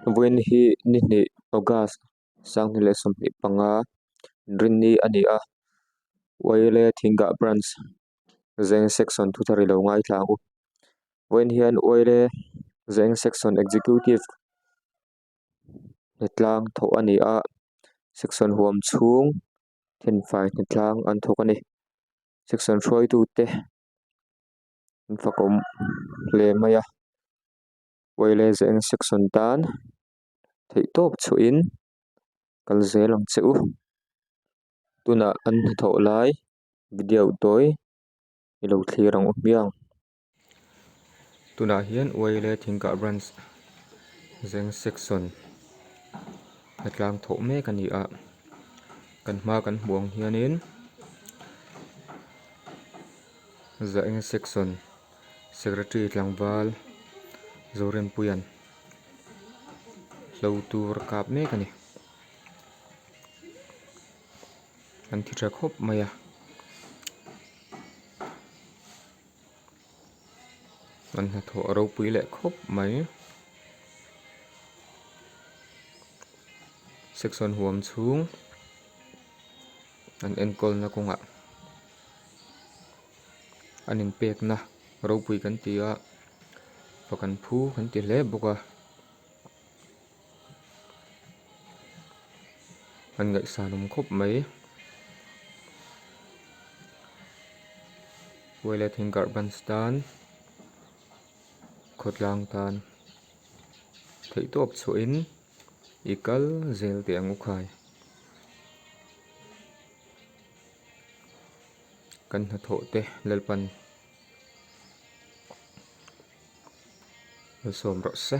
Vawiin hi ni hnih August sanghnih leh 25 Rinni a ni a, Uaile Thingah Branch Zeng Section thuthar i lo ngaithla ang u. Vawiin hian Uaile Zeng Section Executive hnatlang thawh a ni a, Section huam chhung thenfai hnatlang an thawk a ni. Section hruaitute an fakawm hle mai a. Uaile Zeng Section tan theihtawp chhuahin kal zel ang che u. Tunah an hnathawh lai video tawi i lo thlir ang u hmiang. Tunah hian Uaile Thingkah Branch Zeng Section hnatlang thawh mek a ni a, kan hma kan hmuh ang hianin Zeng Section Secretary tlangval Zorinpuia'n hlo tur a kap mek a ni. An thi tha khawp mai a. An hnathawh a ropui leh khawp mai. Section huam chhung an enkawlna kawngah an inpekna ropui kan ti a fak an phu kan ti hle bawk a. An ngaihsan awm khawp mai. Huaile thingkarh ban tan khawtlang tan theihtawp chhuahin i kal zel teh ang u khai. Kan hnathawh te Lalpan malsawm rawh se.